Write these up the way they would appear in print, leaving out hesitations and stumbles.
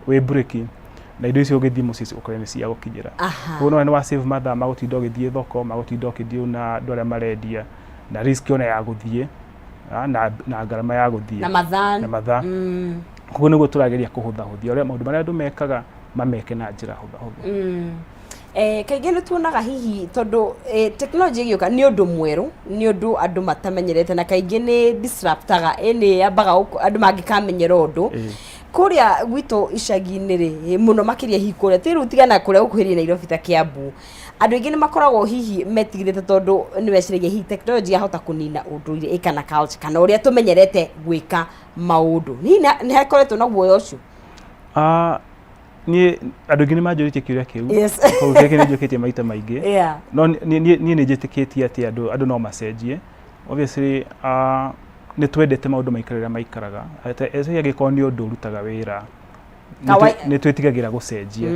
Wĩ breki na indo icio ũgĩthiĩ mũciĩ ũkore nĩ cia gũkinyĩra. Koguo nĩ wa save mathaa ma gũtinda ũgĩthiĩ thoko, ma gũtinda ũkĩdeal na andũ arĩa marendia, na risk ona ya gũthiĩ na ngarama ya gũthiĩ na mathaa. Na mathaa. Koguo nĩguo tũrageria kũhũthahũthia ũrĩa maũndũ marĩa andũ mekaga, mameke na njĩra hũthahũthũ. Kaingĩ nĩ tuonaga hihi tondũ technology ĩgĩũka nĩ ũndũ mwerũ, nĩ ũndũ andũ matamenyerete, na kaingĩ nĩ disruptaga, nĩ yambaga andũ mangĩkamenyera ũndũ. Kũrĩa gwitũ icagi-inĩ rĩ, mũno makĩria hihi kũrĩa ti rĩu, tigana kũrĩa gũkuhĩrĩria Nairobi ta Kiambu, andũ aingĩ nĩ makoragwo hihi metigĩrĩte tondũ nĩ meciragia hihi technology yahota kũnina ũndũire kana culture kana ũrĩa tũmenyerete gwĩka maũndũ. Hihi nĩ hakoretwo na guoya ũcio? Ah, niĩ andũ aingĩ nĩ manjũrĩtie kĩũria kĩu. Koguo gĩkĩ nĩ njũkĩtie maita maingĩ. No niĩ nĩ njĩtĩkĩtie atĩ andũ no macenjie. Obviously, nĩ twendete maũndũ maikare ũrĩa maikaraga. Especially angĩkorwo nĩ ũndũ ũrutaga wĩra, nĩ twĩtigagĩra gũcenjia.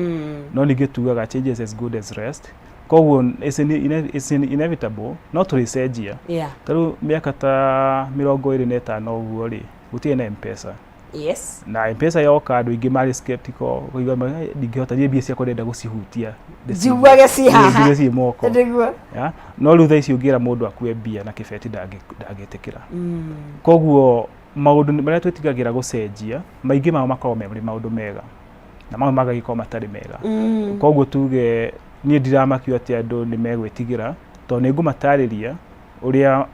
No ningĩ tugaga change is as good as rest. Koguo it's inevitable, no tũrĩcenjia. Ta rĩu mĩaka ta 25 ũguo rĩ, gũtirĩ na M-Pesa. Na M-Pesa yoka, andũ aingĩ marĩ skeptical, kũigua ndingĩhota niĩ, mbia ciakwa ndĩrenda gũcihutia. Njiguage ci haha. Njigue ciĩ moko. Yeah? No rĩu thaa ici ũngĩra mũndũ akue mbia na kĩbeti, ndangĩtĩkĩra. Koguo maũndũ marĩa twĩtigagĩra gũcenjia, maingĩ mao makoragwo me maũndũ mega na mamwe magagĩkorwo matarĩ mega. Koguo tuge niĩ ndiramakio atĩ andũ nĩ megwĩtigĩra, tondũ nĩ ngũmatarĩria ũrĩa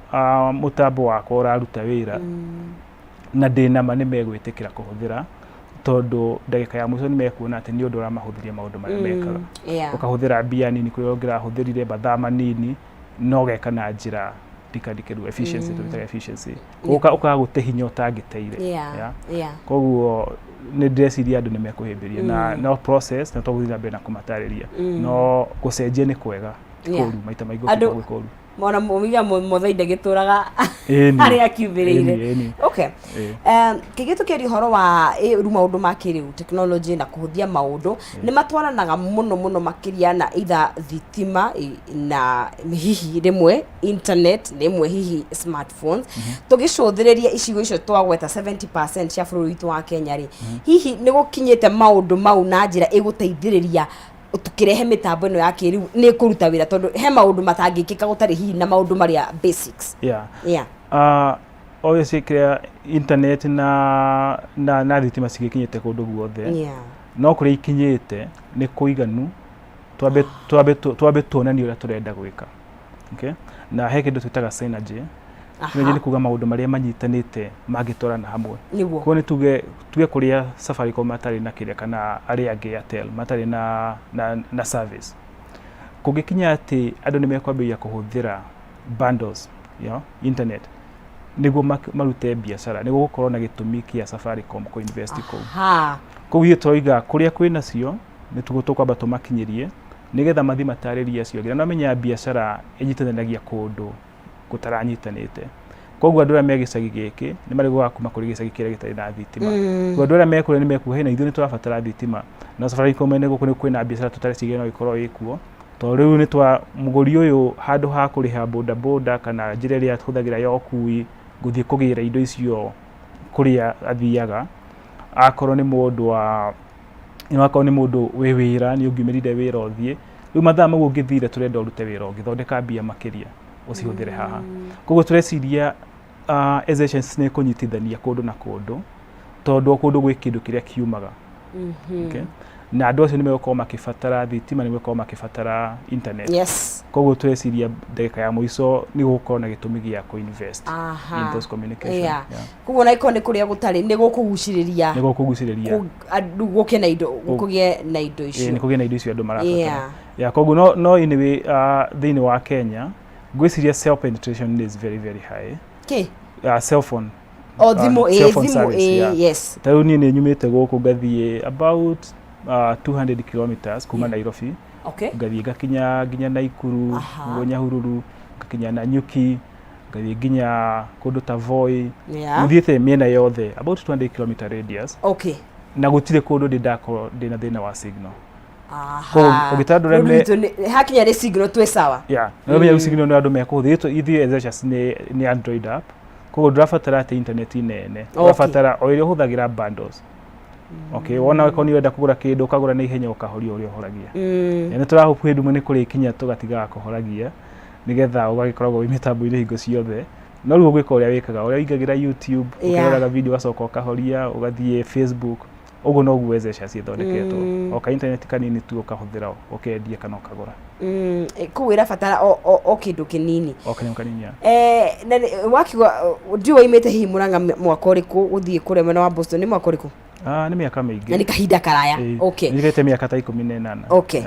mũtambo wakwa ũraruta wĩra, na ndĩna ma nĩ megwĩtĩkĩra kũhũthĩra, tondũ ndagĩka ya mũico nĩ mekuona atĩ nĩ ũndũ ũramahũthĩria maũndũ marĩa mekaga. Ũkahũthĩra mbia nini kũrĩa ũngĩrahũthĩrire mathaa manini, no ũgeka na njĩra ndikandikĩru, efficiency. Tũĩtaga efficiency. Ũkaga gũte hinya ũtangĩteire. Koguo nĩ ndĩreciria andũ nĩ mekũhĩmbĩria na no process na tũgũthiĩ na mbere na kũmatarĩria. No gũcenjia nĩ kwega, ti kũru, maita maingĩ gũtikoragwo gwĩ kũru. Mona mumiga muthai ndagĩtũraga harĩa akiumĩrĩire. Ĩni. Okay. Kĩngĩ tũkĩaria ũhoro wa rĩu maũndũ ma kĩrĩu, technology na kũhũthia maũndũ, nĩ matwaranaga mũno mũno makĩria na either thitima na hihi rĩmwe internet, rĩmwe hihi smartphones. Tũgĩcũthĩrĩria icigo icio twagweta 70% cia bũrũri witũ wa Kenya rĩ, hihi nĩ gũkinyĩte maũndũ mau na njĩra ĩgũteithĩrĩria tukĩrehe mĩtambo ĩno ya kĩrĩu nĩ ĩkũruta wĩra, tondũ he maũndũ matangĩkĩka gũtarĩ hihi na maũndũ marĩa basics? Obviously kĩrĩa internet na thitima cigĩkinyĩte kũndũ guothe, no kũrĩa ikinyĩte nĩ kũiganu twambe tuonanie ũrĩa tũrenda gwĩka, okay? Na he kĩndũ twĩtaga synergy. Synergy nĩ kuga maũndũ marĩa manyitanĩte mangĩtwarana hamwe. Koguo nĩ tuge kũrĩa Safaricom matarĩ na kĩrĩa kana arĩa angĩ Airtel matarĩ na service, kũngĩkinya atĩ andũ nĩ mekwambĩrĩria kũhũthĩra bundles, internet nĩguo marute biacara, nĩguo gũkorwo na gĩtũmi kĩa Safaricom kũ invest kũu. Koguo ithuĩ tũroiga kũrĩa kwĩnacio nĩ tũkwamba tũmakinyĩrie nĩgetha mathiĩ matarĩrie acio angĩ. Na nĩwamenya biacara ĩnyitithanagia kũndũ gũtaranyitanĩte. Koguo andũ arĩa me gĩcagi gĩkĩ nĩ marĩgũraga kuma kũrĩ gĩcagi kĩrĩa gĩtarĩ na thitima. Koguo andũ arĩa me kũrĩa nĩ mekuga, "Hey, na ithuĩ nĩ tũrabatara thitima." Na Safaricom ene gũkũ nĩ kwĩna biacara tũtareciria no ĩkorwo ĩkuo, tondũ rĩu nĩ twa mũgũri ũyũ, handũ ha kũrĩha boda boda kana njĩra ĩrĩa ahũthagĩra ya ũkui gũthiĩ kũgĩra indo icio kũrĩa athiaga, akorwo nĩ mũndũ wa akorwo nĩ mũndũ wĩ wĩra, nĩ ũngiumĩrire wĩra ũthiĩ rĩu mathaa mau ũngĩthire, tũrenda ũrute wĩra ũngĩ, thondeka mbia makĩria ũcihũthĩre haha. Koguo tũreciria Essentials nĩ kũnyitithania kũndũ na kũndũ, tondũ o kũndũ gwĩ kĩndũ kĩrĩa kiumaga, okay? Na andũ acio nĩ megũkorwo makĩbatara thitima, nĩ megũkorwo makĩbatara internet. Koguo tũreciria ndagĩka ya mũico nĩ gũgũkorwo na gĩtũmi gĩa kũ-invest in those communication. Koguo na ĩkorwo nĩ kũrĩa gũtarĩ nĩ gũkũgucĩrĩria Nĩ gũkũgucĩrĩria andũ gũke na indo, kũgĩe na indo icio. Nĩ kũgĩe na indo icio andũ marabatara. Yeah, koguo no anyway, thĩinĩ wa Kenya ngwĩciria cell penetration is very very high. Kĩ? Cell phone. O thimũ, cell phone thimũ service, yeah. Ta rĩu niĩ nĩ nyumĩte gũkũ ngathiĩ about 200 kilometers kuma Nairobi, ngathiĩ ngakinya nginya Naikuru, nĩguo Nyahururu, ngakinya Nanyuki, ngathiĩ nginya kũndũ ta Voi. Thiĩte mĩena yothe about 200 kilometer radius, na gũtirĩ kũndũ ndĩ ndakorwo ndĩ na thĩna wa signal. Koguo ũngĩta andũ arĩa Bũrũri witũ hakinya nĩ signal twĩ sawa. Yeah, na ũmenye rĩu signal nĩ andũ mekũhũthĩra. Ithuĩ Essentials nĩ Android app, koguo ndũrabatara atĩ internet nene, ũrabatara o ĩrĩa ũhũthagĩra bundles. Okay, wona okorwo nĩ ũrenda kũgũra kĩndũ, ũkagũra na ihenya, ũkahoria ũrĩa ũhoragia. Na nĩ tũrahope hĩndĩ ĩmwe nĩ kũrĩkinya tũgatigaga kũhoragia, nĩgetha ũgagĩkoragwo wĩ mĩtambo-inĩ hingo ciothe. No rĩu ũgwĩka ũrĩa wĩkaga, ũrĩa ũingagĩra YouTube, ũkeroraga video, ũgacoka ũkahoria, ũgathiĩ Facebook. Ũguo noguo Wezesha cithondeketwo. O ka internet kanini tu ũkahũthĩra ũkendia kana ũkagũra. Kũu ĩrabatara o kĩndũ kĩnini. O kanyamũ kanini, yeah. Na wakiuga ndiũĩ waimĩte hihi Murang'a mwaka ũrĩkũ gũthiĩ kũrĩa mwena wa Boston, nĩ mwaka ũrĩkũ? Ah, nĩ mĩaka mĩingĩ. Na nĩ kahinda karaya. Okay. Njikarĩte mĩaka ta 18. Okay.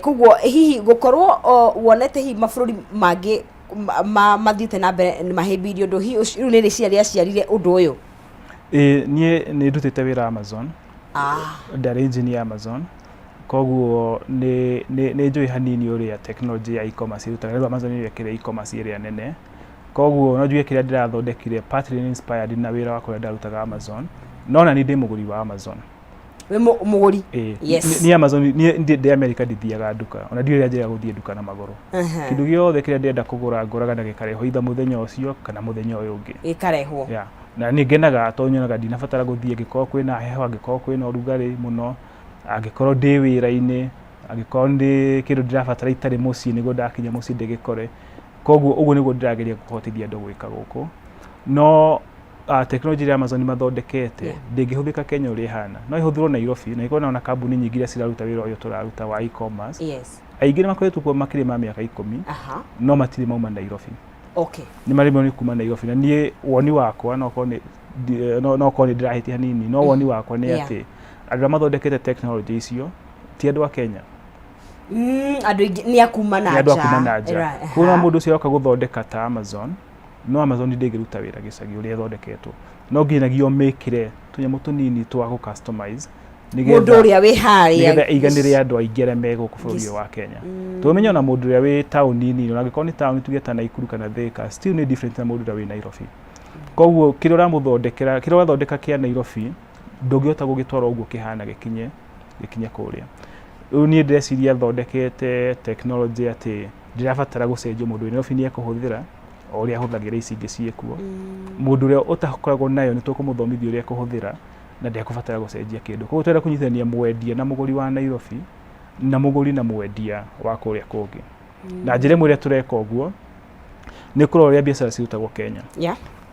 Koguo hihi gũkorwo wonete hihi mabũrũri mangĩ mathiĩte na mbere mahĩmbĩirie ũndũ hihi rĩu nĩ rĩciria rĩaciarire ũndũ ũyũ? Ĩĩ, niĩ nĩ ndutĩte wĩra Amazon. Ndarĩ engineer Amazon. Koguo nĩ nĩ njũĩ hanini ũrĩa technology ya e-commerce ĩrutaga. Rĩu Amazon nĩyo ĩkĩrĩ e-commerce ĩrĩa nene. Koguo no njuge kĩrĩa ndĩrathondekire partly nĩ inspired na wĩra wakwa ũrĩa ndarutaga Amazon. No ona niĩ ndĩ mũgũri wa Amazon. Wĩ mũgũri? Ĩĩ. Niĩ Amazon, niĩ ndĩ America ndithiaga nduka. Ona ndiũĩ ũrĩa njĩra gũthiĩ nduka na magũrũ. Kĩndũ gĩothe kĩrĩa ndĩrenda kũgũra ngũraga na gĩkarehwo either mũthenya ũcio kana mũthenya ũyũ ũngĩ. Gĩkarehwo. Yeah. Na nĩ ngenaga tondũ nyonaga ndinabatara gũthiĩ angĩkorwo kwĩna heho, angĩkorwo kwĩna ũrugarĩ mũno, angĩkorwo ndĩ wĩra-inĩ, angĩkorwo nĩ kĩndũ ndĩrabatara itarĩ mũciĩ nĩguo ndakinya mũciĩ ndĩgĩkore. Koguo ũguo nĩguo ndĩrageria kũhotithia andũ gwĩka gũkũ. No tekinoronjĩ ĩrĩa Amazon mathondekete ndĩngĩhũthĩka Kenya ũrĩa ĩhana. No ĩhũthĩrwo Nairobi na ĩkorwo na kambuni nyingĩ iria ciraruta wĩra ũyũ tũraruta wa e-commerce. Aingĩ nĩ makoretwo kuo makĩria ma mĩaka 10 no matirĩ mauma Nairobi. Nĩ marĩmwo nĩ kuma Nairobi. Na niĩ woni wakwa no korwo nĩ no korwo nĩ ndĩrahĩtia hanini, no woni wakwa nĩ atĩ andũ arĩa mathondekete tekinoronjĩ icio ti andũ a Kenya. Andũ aingĩ nĩ a kuma na nĩ andũ a nja. Kuma na nja. Koguo mũndũ ũcio oka gũthondeka ta Amazon, no Amazon ndĩngĩruta wĩra gĩcagi ũrĩa ĩthondeketwo. No nginyagia ũmĩkĩre tũnyamũ tũnini twa gũ customize mũndũ ũrĩa wĩ harĩa nĩgetha ĩiganĩre andũ aingĩ arĩa me gũkũ bũrũri ũyũ wa Kenya. Tondũ ũmenye ona mũndũ ũrĩa wĩ taũni nini, ona angĩkorwo nĩ taũni tuge ta Naikuru kana Thika, still nĩ different na mũndũ ũrĩa wĩ Nairobi. Koguo kĩrĩa ũramũthondekera, kĩrĩa ũrathondeka kĩa Nairobi, ndũngĩhota gũgĩtwara ũguo kĩhana gĩkinye kũrĩa. Rĩu niĩ ndĩreciria thondekete tekinoronjĩ atĩ ndĩrabatara gũcenjio, mũndũ wĩ Nairobi nĩ ekũhũthĩra o ũrĩa ahũthagĩra ici ingĩ ciĩkuo. Mũndũ ũrĩa ũtakoragwo nayo nĩ tũkũmũthomithia ũrĩa ekũhũthĩra na ndekũbatara gũcenjia kĩndũ. Koguo tũrenda kũnyitithania mwendia na mũgũri wa Nairobi na mũgũri na mwendia wa kũrĩa kũngĩ. Na njĩra ĩmwe ĩrĩa tũreka ũguo nĩ kũrora ũrĩa biacara cirutagwo Kenya.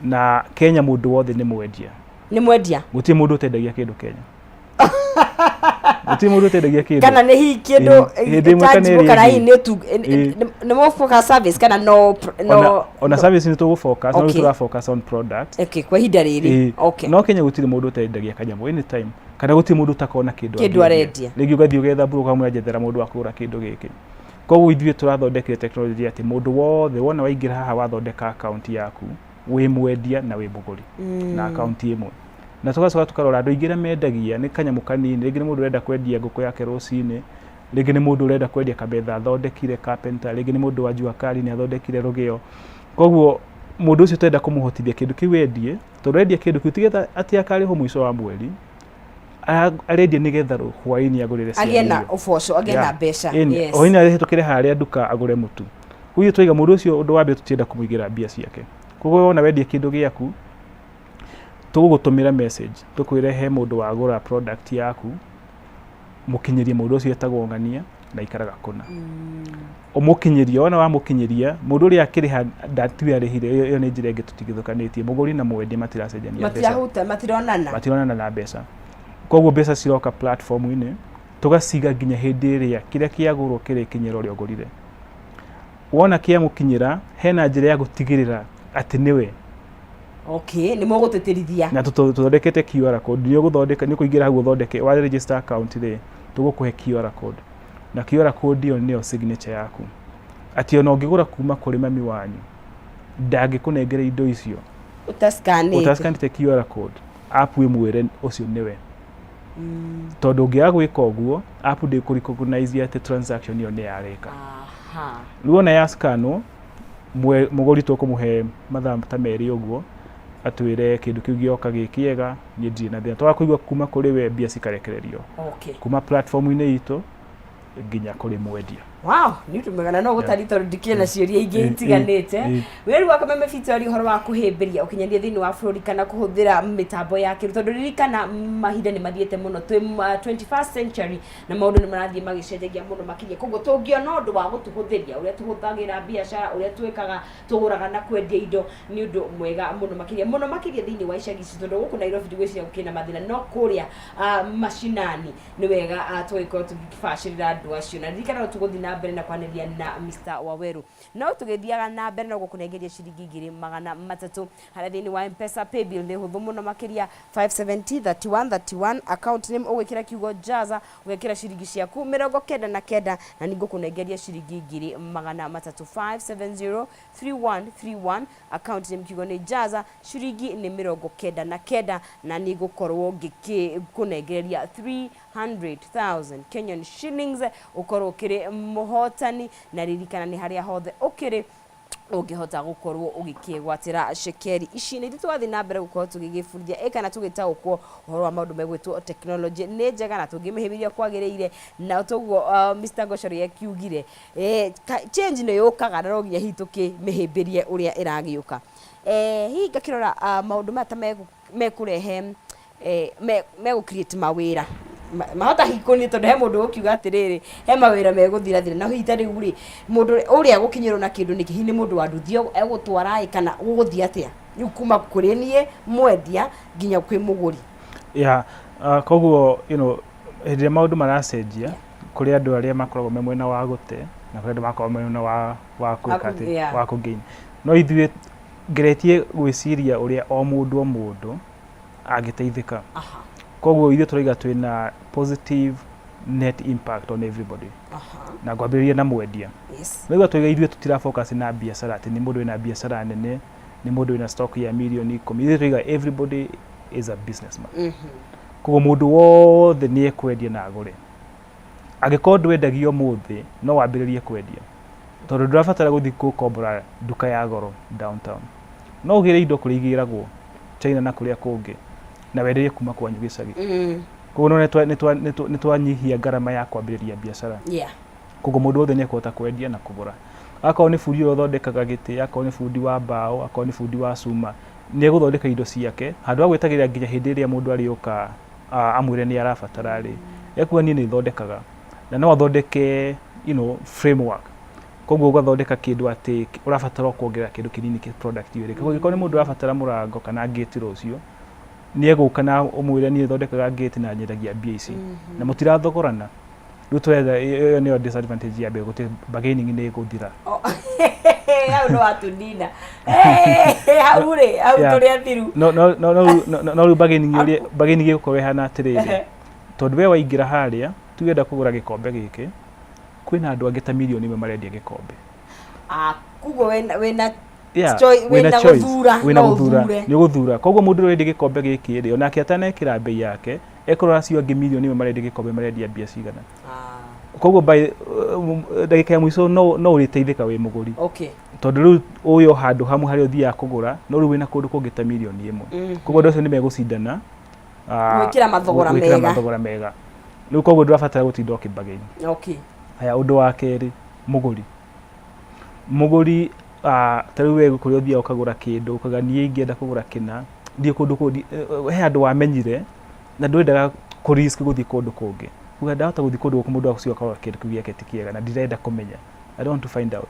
Na Kenya mũndũ wothe nĩ mwendia. Nĩ mwendia. Gũtirĩ mũndũ ũtendagia kĩndũ Kenya. Gũtirĩ mũndũ ũtendagia kĩndũ. Kana nĩ hihi kĩndũ Hĩndĩ ĩmwe kana tangible ĩrĩa kana ĩngĩ. hihi nĩ nĩ mũ focus service kana no no Ona service nĩ tũgũ focus, no rĩu tũra focus on product. Okay, kwa ihinda rĩrĩ. Okay. No Kenya gũtirĩ mũndũ ũtendagia kanyamũ anytime, kana gũtirĩ mũndũ ũtakona kĩndũ kĩndũ angĩendia. Arendia. Rĩngĩ ũgathiĩ ũgetha mburu ũkamwĩra njethera mũndũ wa kũgũra kĩndũ gĩkĩ. Koguo ithuĩ tũrathondekire tekinoronjĩ atĩ mũndũ wothe wona waingĩra haha wathondeka akaunti yaku, wĩ mwendia na wĩ mũgũri na akaunti ĩmwe. Na tũgacoka tũkarora andũ aingĩ arĩa mendagia nĩ kanyamũ kanini, rĩngĩ nĩ mũndũ ũrenda kwendia ngũkũ yake rũcinĩ, rĩngĩ nĩ mũndũ ũrenda kwendia kametha athondekire carpenter, rĩngĩ nĩ mũndũ wa jua kali nĩ athondekire rũgĩo. Koguo mũndũ ũcio tũrenda kũmũhotithia kĩndũ kĩu endie, tondũ endia kĩndũ kĩu tigetha atĩ akarĩhwo mũico wa mweri, arendia nĩgetha hwaĩ-inĩ agũrĩre ciana agĩe na irio. ũboco, agĩe na mbeca. Ĩni, hwaĩ-inĩ ahĩtũkĩre harĩa nduka agũre mũtu. Koguo twaiga mũndũ ũcio ũndũ wa mbere tũtirenda kũmũigĩra mbia ciake. Koguo wona wendia kĩndũ gĩaku, tũgũgũtũmĩra message, tũkwĩre he mũndũ wagũra product yaku, mũkinyĩrie mũndũ ũcio etagwo Ng'ania na aikaraga kũna. Ũmũkinyĩrie, wona wamũkinyĩria, mũndũ ũrĩa akĩrĩha tiwe arĩhire, ĩyo nĩ njĩra ĩngĩ tũtigithũkanĩtie. Mũgũri na mwendia matiracenjania mbeca. Matirahuta, matironana. Matironana na mbeca. Koguo mbeca ciroka platform-inĩ, tũgaciga nginya hĩndĩ ĩrĩa kĩrĩa kĩagũrwo kĩrĩkinyĩra ũrĩa ũgũrire. Wona kĩamũkinyĩra, hena njĩra ya gũtigĩrĩra atĩ nĩwe. Okay, nĩ mũgũtĩtĩrithia. Na tũthondekete QR code, nĩ ũgũthondeka, nĩ ũkũingĩra hau ũthondeke, wa register account rĩ, tũgũkũhe QR code. Na QR code ĩyo nĩyo signature yaku. Atĩ ona ũngĩgũra kuma kũrĩ mami wanyu, ndangĩkũnengera indo icio ũtascanĩte. Ũtascanĩte QR code, app ĩmwĩre ũcio nĩwe. Tondũ ũngĩaga gwĩka ũguo, app ndĩkũ recognize atĩ transaction ĩyo nĩ yarĩka. Rĩu ona ya scanwo, mũgũri tũkũmũhe mathaa ta 2 ũguo, atwĩre kĩndũ kĩu gĩoka gĩ kĩega, niĩ ndirĩ na thĩna. Twaga kũigua kuma kũrĩ we, mbia cikarekererio. Kuma platform-inĩ itũ nginya kũrĩ mwendia. Wow, nĩ ũndũ mwega na no gũtari tondũ ndikĩrĩ na ciũria ingĩ itiganĩte. Wĩru wa Kameme Fitori ũhoro wa kũhĩmbĩria ũkinyanĩria thĩinĩ wa bũrũri kana kũhũthĩra mĩtambo ya kĩrĩu, tondũ ririkana mahinda nĩ mathiĩte mũno, twĩ 21st century na maũndũ nĩ marathiĩ magĩcenjagia mũno makĩria. Koguo tũngĩona ũndũ wa gũtũhũthĩria ũrĩa tũhũthagĩra biacara, ũrĩa twĩkaga, tũgũraga na kwendia indo, nĩ ũndũ mwega mũno makĩria, mũno makĩria thĩinĩ wa icagi citũ, tondũ gũkũ Nairobi ndigwĩciria gũkĩrĩ na mathĩna, no kũrĩa macinani nĩ wega tũgĩkorwo tũgĩbacĩrĩra andũ acio. Na ririkana no tũgũthiĩ na mbere na kwanĩria na Mr. Waweru. No tũgĩthiaga na mbere no gũkũnengeria ciringi 300,000 harĩa thĩinĩ wa M-Pesa paybill nĩ hũthũ mũno makĩria, 570 31 31, account name ũgwĩkĩra kiugo Jaza, ũgekĩra ciringi ciaku 99 na nĩ ngũkũnengeria ciringi 300,000, 570 3131, account name kiugo nĩ Jaza, ciringi nĩ 99 na nĩ ngũkorwo ngĩkũnengereria 300,000 Kenyan shillings ũkorwo ũkĩrĩ mũhotani. Na ririkana nĩ harĩa hothe ũkĩrĩ ũngĩhota gũkorwo ũgĩkĩgwatĩra cekeri ici. Nĩ ithuĩ tũrathiĩ na mbere gũkorwo tũgĩgĩbundithia ĩ kana tũgĩtaũkwo ũhoro wa maũndũ megwĩtwo technology nĩ njega na tũngĩmĩhĩmbĩria kwagĩrĩire, na toguo Mr. Ngocoria akiugire, change nĩ yũkaga na no nginya hihi tũkĩmĩhĩmbĩrie ũrĩa ĩragĩũka. Hihi ngakĩrora maũndũ maya ta mekũrehe, megũ create mawĩra, mahota hihi kũniĩ tondũ he mũndũ ũgũkiuga atĩrĩrĩ, he mawĩra megũthirathira, no hihi ta rĩu rĩ, mũndũ ũrĩa egũkinyĩrwo na kĩndũ nĩkĩ, hihi nĩ mũndũ wa nduthi egũtwara ĩ kana gũgũthiĩ atĩa, rĩu kuma kũrĩ niĩ mwendia nginya kwĩ mũgũri? Yeah, koguo hĩndĩ ĩrĩa maũndũ maracenjia, kũrĩ andũ arĩa makoragwo me mwena wa gũte na kũrĩ andũ makoragwo me mwena wa gwĩka atĩ, wa kũ gain. No ithuĩ ngeretie gwĩciria ũrĩa o mũndũ o mũndũ angĩteithĩka. Koguo ithuĩ tũrauga twĩna positive net impact on everybody. Na ngwambĩrĩria na mwendia. Nĩguo tũiga ithuĩ tũtira focus na biacara atĩ nĩ mũndũ wĩna biacara nene, nĩ mũndũ wĩna stock ya mirioni 10. Ithuĩ tũiga everybody is a businessman. Koguo mũndũ wothe nĩ ekwendia na agũre. Angĩkorwo ndwendagia ũmũthĩ, no wambĩrĩrie kwendia. Tondũ ndũrabatara gũthiĩ gũkombora nduka ya goro downtown. No ũgĩre indo kũrĩa igĩragwo China na kũrĩa kũngĩ na wenderie kuma kwanyu gĩcagi. Koguo no nĩ twanyihia ngarama ya kwambĩrĩria biacara. Koguo mũndũ wothe nĩ ekũhota kwendia na kũgũra. Akorwo nĩ bundi ũrĩa ũthondekaga gĩtĩ, akorwo nĩ bundi wa mbaũ, akorwo nĩ bundi wa cuma, nĩ egũthondeka indo ciake handũ ha gwetagĩrĩra nginya hĩndĩ ĩrĩa mũndũ arĩũka amwĩre nĩ arabatara rĩ, ekuga niĩ nĩ thondekaga na no athondeke framework. Koguo ũgathondeka kĩndũ atĩ ũrabatara o kuongerera kĩndũ kĩnini kĩ product ĩyo ĩrĩ. Koguo angĩkorwo nĩ mũndũ ũrabatara mũrango kana gate rũciũ, nĩ egũka na ũmwĩre niĩ thondekaga gate na nyendagia mbia ici. Na mũtirathogorana. Rĩu tũretha ĩyo nĩyo disadvantage ya mbere, gũtirĩ bargaining nĩ ĩgũthira. Hau no watunina. Hau rĩ, hau tũrĩ athiru. No no no no no rĩu bargaining ũrĩa bargaining ĩgũkorwo ĩhana atĩrĩrĩ, tondũ we waingĩra harĩa, tuge ũrenda kũgũra gĩkombe gĩkĩ, kwĩna andũ angĩ ta 1,000,000 marendia gĩkombe. Ah, koguo wĩna wĩna Yeah, wĩna wĩna choice, gũthura, wĩna no gũthura, ũthure. nĩ ũgũthura. Koguo mũndũ ũrĩa ũrendia gĩkombe gĩkĩ rĩ, onake atanekĩra mbei yake, ekũrora acio angĩ 1,000,000 marendia gĩkombe marendia mbia cigana. Koguo by ndagĩka ya mũico no ũrĩteithĩka wĩ mũgũri. Tondũ rĩu ũyũ o handũ hamwe harĩa ũthiaga kũgũra, no rĩu wĩna kũndũ kũngĩ ta 1,000,000. Koguo andũ acio nĩ megũcindana, Gwĩkĩra mathogora gwĩkĩra mega. mathogora mega. Rĩu koguo ndũrabatara gũtinda ũkĩ bargain. Haya, ũndũ wa kerĩ, mũgũri. Mũgũri, ta rĩu we kũrĩa ũthiaga ũkagũra kĩndũ, ũkauga niĩ ingĩenda kũgũra kĩna, thiĩ kũndũ kũngĩ, he handũ wamenyire na ndwendaga kũ risk gũthiĩ kũndũ kũngĩ. Uga ndahota gũthiĩ kũndũ gũkũ mũndũ ũcio akorwo kĩndũ kĩu gĩake ti kĩega na ndirenda kũmenya. I don't want to find out.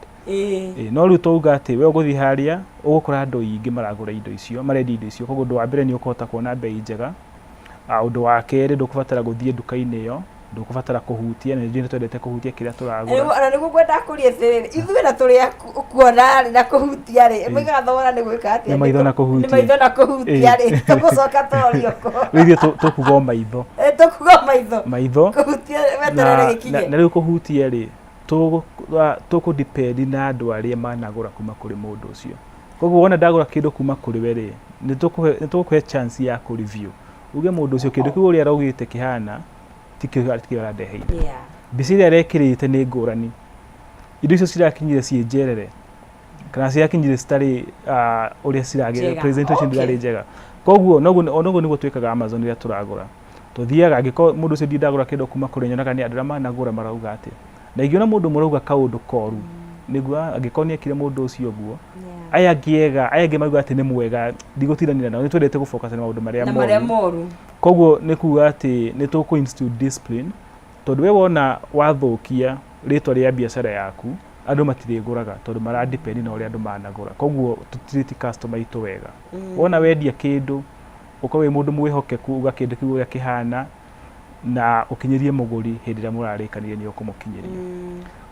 No rĩu twauga atĩ we ũgũthiĩ harĩa ũgũkora andũ aingĩ maragũra indo icio, marendia indo icio, koguo ũndũ wa mbere nĩ ũkũhota kuona mbei njega. Ũndũ wa kerĩ ndũkũbatara gũthiĩ nduka-inĩ ĩyo, ndũkũbatara kũhutia, na ithuĩ nĩ twendete kũhutia kĩrĩa tũragũra. Ona nĩguo ngwendaga kũria atĩrĩrĩ, ithuĩ na tũrĩ a kuona rĩ na kũhutia rĩ, moigaga thogora nĩ gwĩka atĩa? Nĩ maitho na kũhutia. Nĩ maitho na kũhutia rĩ, tũgũcoka tũrorio kũ? Rĩu ithuĩ tũkuga o maitho. Tũkuga o maitho. Maitho. Kũhutia weterere gĩkinye. Na rĩu kũhutia rĩ, tũkũ depend na andũ arĩa managũra kuma kũrĩ mũndũ ũcio. Koguo wona ndagũra kĩndũ kuma kũrĩ we rĩ, nĩ tũgũkũhe chance ya kũ review. Uge mũndũ ũcio kĩndũ kĩu ũrĩa araugĩte kĩhana, tikĩo tikĩo arandeheire. Mbica ĩrĩa arekĩrĩte nĩ ngũrani. Indo icio cirakinyire ciĩ njerere kana cirakinyire citarĩ ũrĩa ciragĩrĩire, presentation ndĩrarĩ njega. Koguo noguo onoguo nĩguo twĩkaga Amazon rĩrĩa tũragũra. Tũthiaga angĩkorwo mũndũ ũcio ndirĩ ndagũra kĩndũ kuma kũrĩ nyonaga nĩ andũ arĩa managũra marauga atĩa. Na ingĩona mũndũ ũmwe ũrauga kaũndũ koru, nĩguo angĩkorwo nĩ ekire mũndũ ũcio ũguo, aya angĩ ega, aya angĩ mauga atĩ nĩ mwega, ndigũtindanĩra nao, nĩ twendete gũ focus na maũndũ marĩa na marĩa moru. Moru. Koguo nĩ kuga atĩ nĩ tũkũ institute discipline, tondũ we wona wathũkia rĩtwa rĩa biacara yaku, andũ matirĩgũraga tondũ mara depend na ũrĩa andũ managũra. Koguo tũ treat customer aitũ wega. Wona wendia kĩndũ, ũkorwo wĩ mũndũ mwĩhokeku, uga kĩndũ kĩu ũrĩa kĩhana, na ũkinyĩrie mũgũri hĩndĩ ĩrĩa mũrarĩkanire nĩ ũkũmũkinyĩria.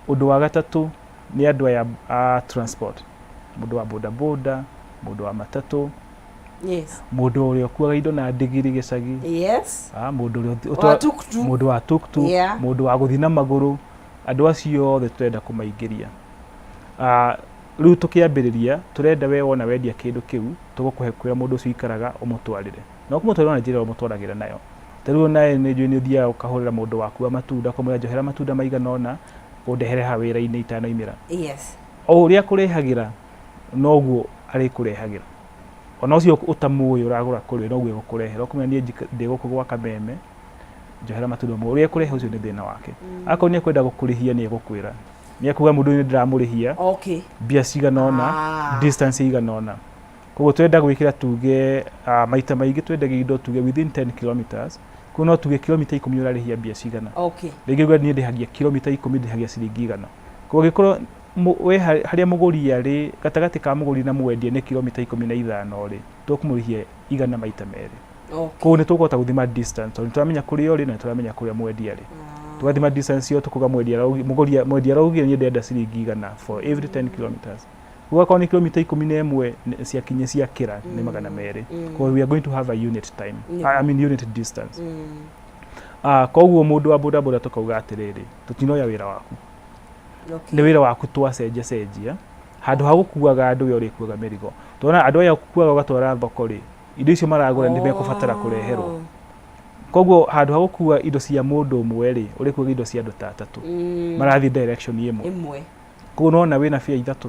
Ũndũ wa gatatũ nĩ andũ aya a transport, mũndũ wa bodaboda, mũndũ wa matatũ, mũndũ ũrĩa ũkuaga indo na ndigiri gĩcagi, mũndũ ũrĩa wa tuk-tuk. Mũndũ wa tuk-tuk, mũndũ wa gũthiĩ na magũrũ, andũ acio othe tũrenda kũmaingĩria. Rĩu tũkĩambĩrĩria tũrenda we wona wendia kĩndũ kĩu, tũgũkũhe kũrĩa mũndũ ũcio aikaraga ũmũtwarĩre. Na ũkũmũtwarĩra na njĩra ĩrĩa ũmũtwaragĩra nayo. Ta rĩu nawe nĩ njũĩ nĩ ũthiaga ũkahũrĩra mũndũ waku wa matunda ũkamwĩra njohera matunda maigana ũna ũndehere haha wĩra-inĩ itanaumĩra. O ũrĩa akũrehagĩra noguo arĩkũrehagĩra. Ona ũcio ũtamũĩ ũragũra kũrĩ we noguo egũkũrehera. Ũkũmwĩra niĩ ndĩ gũkũ gwa Kameme, njohera matunda ũmwe. Ũrĩa ekũrehe ũcio nĩ thĩna wake. Akorwo nĩ ekwenda gũkũrĩhia nĩ egũkwĩra. Nĩ ekuga mũndũ ũyũ nĩ ndĩramũrĩhia mbia cigana ũna, distance ĩigana ũna. Koguo twenda gwĩkĩra tuge maita maingĩ twendagia indo tuge within 10 kilometers. Koguo no tuge kilomita 10 ũrarĩhia mbia cigana. Rĩngĩ uge niĩ ndĩhagia kilomita 10 ndĩhagia ciringi 100. Koguo angĩkorwo we harĩa mũgũri arĩ, gatagatĩ ka mũgũri na mwendia nĩ kilomita 15 rĩ, tũkũmũrĩhia 100 maita merĩ. Koguo nĩ tũkũhota gũthima distance tondũ nĩ tũramenya kũrĩa ũrĩ na nĩ tũramenya kũrĩa mwendia arĩ. Tũgathima distance ĩyo tũkauga mwendia mũgũri mwendia araugire niĩ ndĩrenda ciringi 100 for every 10 kilometers. Koguo akorwo nĩ kilomita 11 ciakinya ciakĩra nĩ 200. Koguo we are going to have a unit time. I mean unit distance. Koguo mũndũ wa bodaboda tũkauga atĩrĩrĩ, tũtinoya wĩra waku. Nĩ wĩra waku twacenjia cenjia, handũ ha gũkuaga andũ we ũrĩkuaga mĩrigo. Tũrona andũ aya ũkuaga ũgatwara thoko rĩ, indo icio maragũra nĩ mekũbatara kũreherwo. Koguo handũ ha gũkua indo cia mũndũ ũmwe rĩ, ũrĩkuaga indo cia andũ ta atatũ. Marathiĩ direction ĩmwe. Ĩmwe. Koguo nĩwona wĩna bĩa ithatũ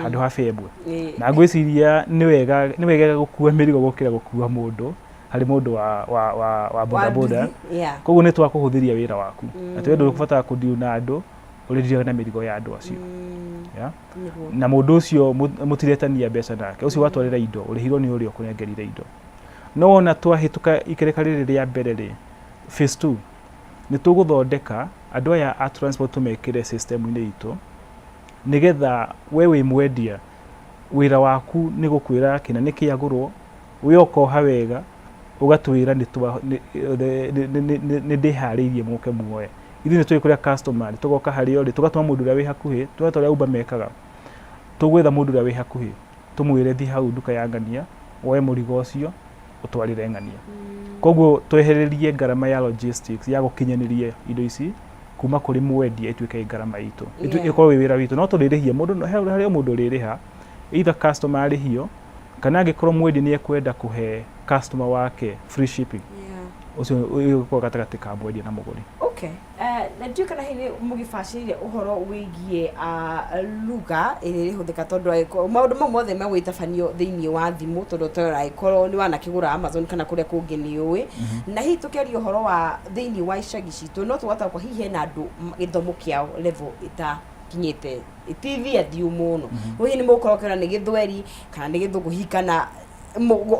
handũ ha bĩa ĩmwe. Na ngwĩciria nĩ wega nĩ wega gũkua mĩrigo gũkĩra gũkua mũndũ harĩ mũndũ wa bodaboda. Koguo nĩ twakũhũthĩria wĩra waku. Atĩ we ndũgũbatara kũ deal na andũ, ũrĩ na mĩrigo ya andũ acio. Yeah? Na mũndũ ũcio mũtiretania mbeca nake, ũcio watwarĩra indo, ũrĩhirwo nĩ ũrĩa ũkũnengerire indo. No wona twahĩtũka ikereka rĩrĩ rĩa mbere rĩ, phase 2, nĩ tũgũthondeka andũ aya a transport tũmekĩre system-inĩ itũ, nĩgetha we wĩ mwendia, wĩra waku nĩ gũkwĩra kĩna nĩ kĩagũrwo, we ũkoha wega, ũgatwĩra nĩ ndĩharĩirie mũke muoye. Ithuĩ nĩ tũĩ kũrĩa customer arĩ, tũgoka harĩa ũrĩ, tũgatũma mũndũ ũrĩa wĩ hakuhĩ, tũrĩa ũrĩa Uber mekaga, tũgwetha mũndũ ũrĩa wĩ hakuhĩ, tũmwĩre thiĩ hau nduka ya ng'ania, woe mũrigo ũcio, ũtwarĩre ng'ania. Koguo twehererie ngarama ya logistics ya gũkinyanĩria indo ici kuma kũrĩ mwendia ĩtuĩke ngarama itũ. Ĩkorwo wĩ wĩra witũ, no tũrĩrĩhia mũndũ, harĩ o mũndũ ũrĩrĩha, either customer arĩhio, kana angĩkorwo mwendia nĩ ekwenda kũhe customer wake free shipping, ũcio ũgũkorwo gatagatĩ ka mwendia na mũgũri. Okay. Na ndiũĩ kana hihi mũgĩbacĩrĩire ũhoro wĩgiĩ lugha ĩrĩa ĩrĩhũthĩka, tondũ angĩkorwo maũndũ mau mothe megũgĩtabanio thĩinĩ wa thimũ, tondũ angĩkorwo nĩ wanakĩgũra Amazon kana kũrĩa kũngĩ nĩ ũĩ. Na hihi tũkĩaria ũhoro wa thĩinĩ wa icagi citũ, no tũgatakwo hihi hena andũ gĩthomo kĩao level ĩtakinyĩte, ti thiathiũ mũno. Hihi nĩ mũgũkorwo ũkĩona nĩ gĩthweri kana nĩ gĩthũngũ hihi, kana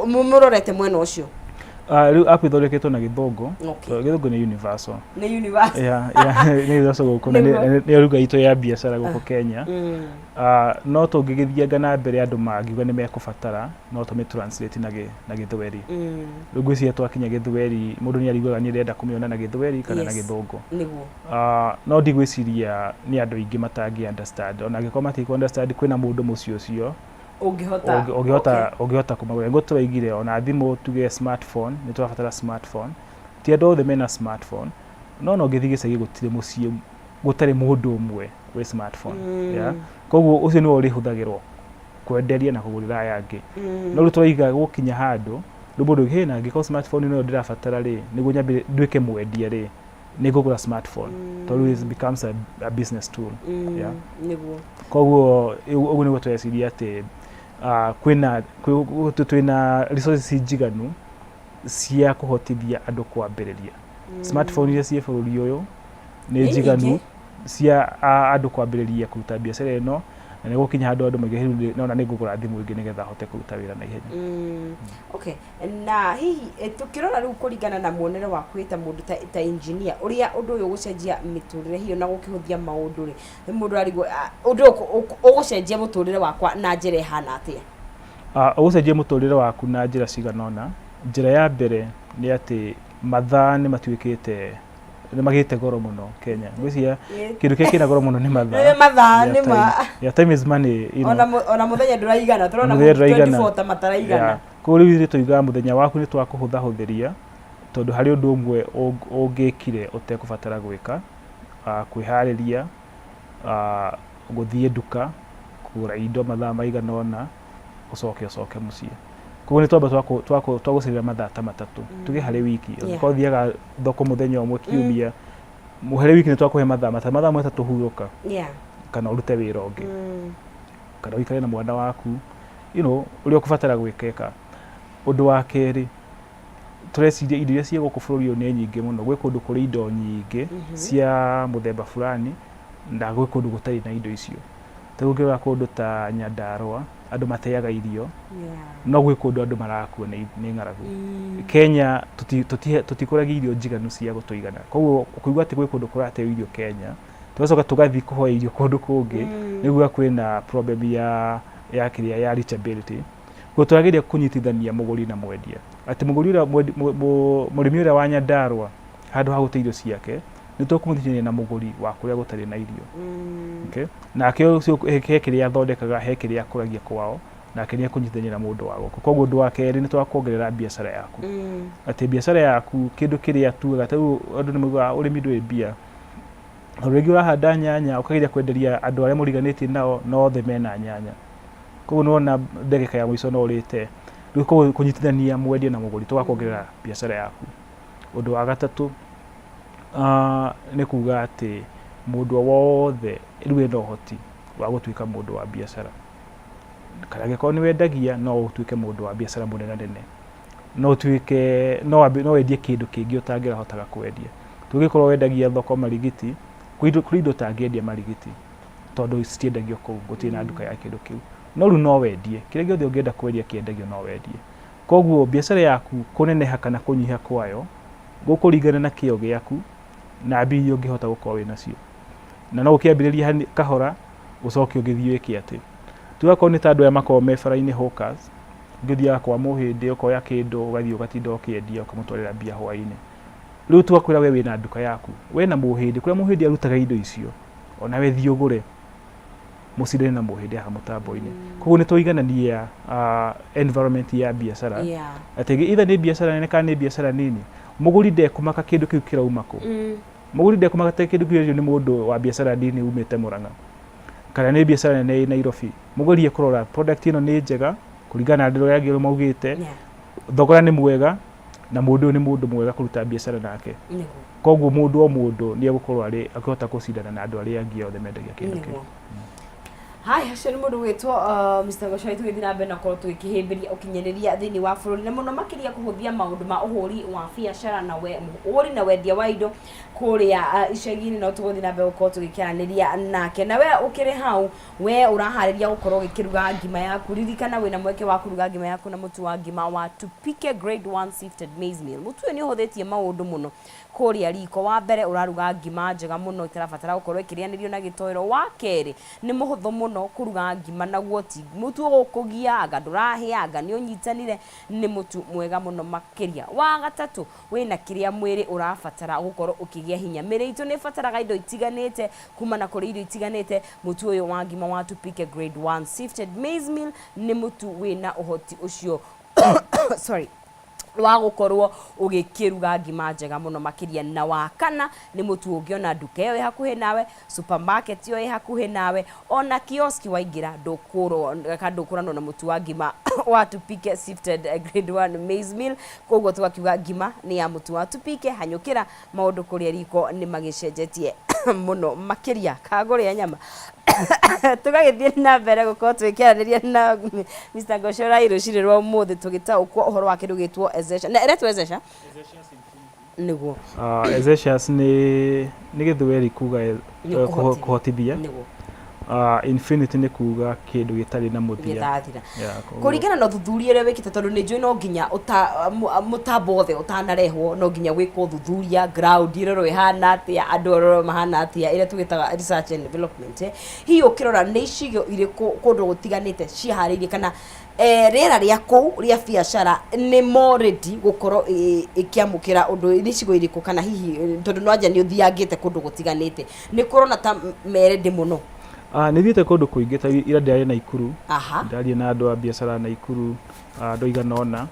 mũrorete mwena ũcio? Rĩu app ĩthondeketwo na gĩthũngũ. Gĩthũngũ nĩ universal. Nĩ universal. Yeah, nĩ universal gũkũ na nĩyo lugha itũ ya biacara gũkũ Kenya. No tũngĩgĩthianga na mbere andũ mangiuga nĩ mekũbatara, no tũmĩ translate na gĩthweri. Rĩu ngwĩciria twakinya gĩthweri, mũndũ nĩ ariguaga niĩ ndĩrenda kũmĩona na gĩthweri kana na gĩthũngũ. No ndigwĩciria nĩ andũ aingĩ matangĩ understand. Ona angĩkorwo matikũ understand, kwĩna mũndũ mũciĩ ũcio ũngĩhota ũngĩhota ũngĩhota kũmagũra. Nĩguo tũraigire ona thimũ tuge smartphone, nĩ tũrabatara smartphone. Ti andũ othe mena smartphone, no no ũngĩthiĩ gĩcagi gũtirĩ mũciĩ gũtarĩ mũndũ ũmwe wĩ smartphone. Yeah? Koguo ũcio nĩwe ũrĩhũthagĩrwo kwenderia na kũgũrĩra aya angĩ. No rĩu tũraiga gũkinya handũ rĩu mũndũ hĩ na angĩkorwo smartphone nĩyo ndĩrabatara rĩ, nĩguo nyambĩrĩrie nduĩke mwendia rĩ, nĩ ngũgũra smartphone tondũ it becomes a business tool. Yeah. Koguo ũguo nĩguo tũreciria atĩ kwĩna twĩna resources njiganu cia kũhotithia andũ kwambĩrĩria. Smartphone iria ciĩ bũrũri ũyũ nĩ Nĩ njiganu nyingĩ. cia andũ kwambĩrĩria kũruta biacara ĩno, na nĩ gũkinya handũ andũ maige rĩu nona nĩ ngũgũra thimũ ĩngĩ nĩgetha hote kũruta wĩra na ihenya. Okay, na hihi tũkĩrora rĩu kũringana na muonere waku wĩ ta mũndũ ta engineer, ũrĩa ũndũ ũyũ ũgũcenjia mĩtũrĩre hihi ona gũkĩhũthia maũndũ rĩ, nĩ mũndũ ararigwo ũndũ ũyũ ũgũcenjia mũtũrĩre wakwa na njĩra ĩhana atĩa? Ũgũcenjia mũtũrĩre waku na njĩra cigana ũna. Njĩra ya mbere nĩ atĩ mathaa nĩ matuĩkĩte nĩ magĩte goro mũno Kenya. Ngwĩciria kĩndũ kĩrĩa kĩna goro mũno nĩ mathaa. Nĩ mathaa, nĩ ma. Yeah, time is money, you know. Ona mũthenya ndũraigana, tũrona Mũthenya ndũraigana. 24 ta mataraigana. Yeah. Koguo rĩu ithuĩ tũigaga mũthenya waku nĩ twakũhũthahũthĩria tondũ harĩ ũndũ ũmwe ũngĩkire ũtekũbatara gwĩka, kwĩharĩria, gũthiĩ nduka, kũgũra indo mathaa maigana ũna, ũcoke ũcoke mũciĩ. Koguo nĩ twamba twagũcerera mathaa ta matatũ, tuge harĩ wiki, angĩkorwo ũthiaga thoko mũthenya ũmwe kiumia, harĩ wiki nĩ twakũhe mathaa matatũ, mathaa matatũ hurũka, kana ũrute wĩra ũngĩ, kana ũikare na mwana waku, you know, ũrĩa ũkũbatara gwĩka ĩka. Ũndũ wa kerĩ, tũreciria indo iria ciĩ gũkũ bũrũri ũyũ nĩ nyingĩ mũno, gwĩ kũndũ kũrĩ indo nyingĩ cia mũthemba fulani, na gwĩ kũndũ gũtarĩ na indo icio. Ta rĩu ũngĩrora kũndũ ta Nyandarũa, andũ mateaga irio, no gwĩ kũndũ andũ marakua nĩ ng'aragu. Kenya tũtikũragia irio njiganu cia gũtũigana. Koguo kũigua atĩ gwĩ kũndũ kũrateo irio Kenya, tũgacoka tũgathiĩ kũhoya irio kũndũ kũngĩ, nĩ kuga kwĩna problem ya kĩrĩa ya reachability. Koguo tũrageria kũnyitithania mũgũri na mwendia. Atĩ mũgũri ũrĩa mũrĩmi ũrĩa wa Nyandarũa handũ ha gũte irio ciake, nĩ tũkũmũnyitithania na mũgũri wa kũrĩa gũtarĩ na irio. Okay? Nake ũcio he kĩrĩa athondekaga, he kĩrĩa akũragia kwao, nake nĩ ekũnyitithania na mũndũ wa gũkũ. Koguo ũndũ wa kerĩ nĩ twakuongerera biacara yaku. Atĩ biacara yaku kĩndũ kĩrĩa tugaga, ta rĩu andũ nĩ maugaga ũrĩmi ndũrĩ mbia. Tondũ rĩngĩ ũrahanda nyanya ũkageria kwenderia andũ arĩa mũriganĩtie nao na othe mena nyanya. Koguo nĩ wona ndagĩka ya mũico no ũrĩte. Rĩu koguo kũnyitithania mwendia na mũgũri tũgakuongerera biacara yaku. Ũndũ wa gatatũ nĩ kuga atĩ mũndũ o wothe rĩu ena ũhoti wa gũtuĩka mũndũ wa biacara. Kana angĩkorwo nĩ wendagia no ũtuĩke mũndũ wa biacara mũnenanene. No ũtuĩke no wendie kĩndũ kĩngĩ ũtangĩrahotaga kwendia. Tũngĩkorwo wendagia thoko marigiti, kwĩ indo ũtangĩendia marigiti tondũ citiendagio kũu, gũtirĩ na nduka ya kĩndũ kĩu. No rĩu no wendie, kĩrĩa gĩothe ũngĩenda kwendia kĩendagio no wendie. Koguo biacara yaku kũneneha kana kũnyiha kwayo gũkũringana na kĩo gĩaku na mbia iria ũngĩhota gũkorwo wĩ nacio. Na no ũkĩambĩrĩrie kahora ũcoke ũgĩthiĩ wĩke atĩ. Tuge akorwo nĩ ta andũ aya makoragwo me bara-inĩ hawkers, ũngĩthiaga kwa mũhĩndĩ ũkoya kĩndũ ũgathiĩ ũgatinda ũkĩendia ũkamũtwarĩra mbia hwainĩ. Rĩu twakwĩra we wĩna nduka yaku, we na mũhĩndĩ, kũrĩa mũhĩndĩ arutaga indo icio, onawe thiĩ ũgũre mũcindane na mũhĩndĩ haha mũtambo-inĩ. Koguo nĩ twaiganania environment ya biacara atĩ either nĩ biacara nene kana nĩ biacara nini, mũgũri ndekũmaka kĩndũ kĩu kĩrauma kũ. Mũgũri ndekũmaka atĩ kĩndũ kĩu nĩ mũndũ wa biacara nini umĩte Mũrang'a kana nĩ biacara nene ĩ Nairobi. Mũgũri ekũrora product ĩno nĩ njega kũringana na andũ arĩa angĩ maugĩte, thogora nĩ mwega na mũndũ ũyũ nĩ mũndũ mwega kũruta biacara nake. Koguo mũndũ o mũndũ nĩ egũkorwo arĩ akĩhota gũcindana na andũ arĩa angĩ othe mendagia kĩndũ kĩu. Haya, ũcio nĩ mũndũ gwĩtwo Mr. Gachori tũgĩthiĩ na mbere na gũkorwo tũgĩkĩhĩmbĩria ũkinyanĩria thĩinĩ wa bũrũri na mũno makĩria kũhũthia maũndũ ma ũhũri wa biacara na ũgũri na wendia wa indo kũrĩa icagi-inĩ. No tũgũthiĩ na mbere gũkorwo tũgĩkĩaranĩria nake. Na we ũkĩrĩ hau, we ũraharĩria gũkorwo ũgĩkĩruga ngima yaku, ririkana wĩna mweke wa kũruga ngima yaku na mũtu wa ngima wa Tupike Grade 1 Sifted Maize Meal. Mũtu ũyũ nĩ ũhũthĩtie maũndũ mũno kũrĩa riko. Wa mbere ũraruga ngima njega mũno ĩtarabatara gũkorwo ĩkĩrĩanĩrio na gĩtoero. Wa kerĩ nĩ mũhũthũ mũno kũruga ngima naguo, ti mũtu ũgũkũgia anga ndũrahĩa anga nĩ ũnyitanire, nĩ mũtu mwega mũno makĩria. Wa gatatũ wĩna kĩrĩa mwĩrĩ ũrabatara gũkorwo ũkĩgĩa hinya. Mĩrĩ itũ nĩ ĩbataraga indo itiganĩte kumana kũrĩ irio itiganĩte. Mũtu ũyũ wa ngima wa Tupike Grade 1 Sifted Maize Meal nĩ mũtu wĩna ũhoti ũcio sorry wa gũkorwo ũgĩkĩruga ngima njega mũno makĩria. Na wa kana nĩ mũtu ũngĩona nduka ĩyo ĩ hakuhĩ nawe, supermarket ĩyo ĩ hakuhĩ nawe, ona kioski waingĩra ndũkũrwo kana ndũkũranwo na mũtu wa ngima wa Tupike Sifted Grade 1 Maize Meal. Koguo tũgakiuga ngima nĩ ya mũtu wa Tupike. Hanyũkĩra, maũndũ kũrĩa riko nĩ magĩcenjetie mũno makĩria kangũrĩa nyama. Tũgagĩthiĩ na mbere gũkorwo tũgĩkĩaranĩria na Mr. Gachora rũcinĩ rwa ũmũthĩ tũgĩtaũkwo ũhoro wa kĩndũ gĩtwo Ezesha. Na ĩretwo Ezesha? Nĩguo. Ezecias nĩ gĩthweri kuga Nĩ kũhotithia. Kũhotithia. Nĩguo. Infinity nĩ kuga kĩndũ gĩtarĩ na mũthia. Gĩtathira. Yeah, koguo- Kũringana na ũthuthuria ũrĩa wĩkĩte, tondũ nĩ njũĩ no nginya mũtambo wothe ũtanarehwo no nginya wĩkwo ũthuthuria, ground ĩrorwo ĩhana atĩa, andũ ĩrorwo mahana atĩa, ĩrĩa tũgĩtaga research and development, eh. Hihi ũkĩrora nĩ icigo irĩkũ kũndũ gũtiganĩte ciharĩirie kana rĩera rĩa kũu rĩa biacara nĩ more ready gũkorwo ĩkĩamũkĩra ũndũ ũyũ? Nĩ icigo irĩkũ kana hihi tondũ no anja nĩ ũthiangĩte kũndũ gũtiganĩte, nĩ kũrona ta me ready mũno? Ah, nĩ thiĩte kũndũ kũingĩ, ta ira ndĩrarĩ Naikuru. Aha. Ndĩraria na andũ a biacara Naikuru, andũ aigana ũna,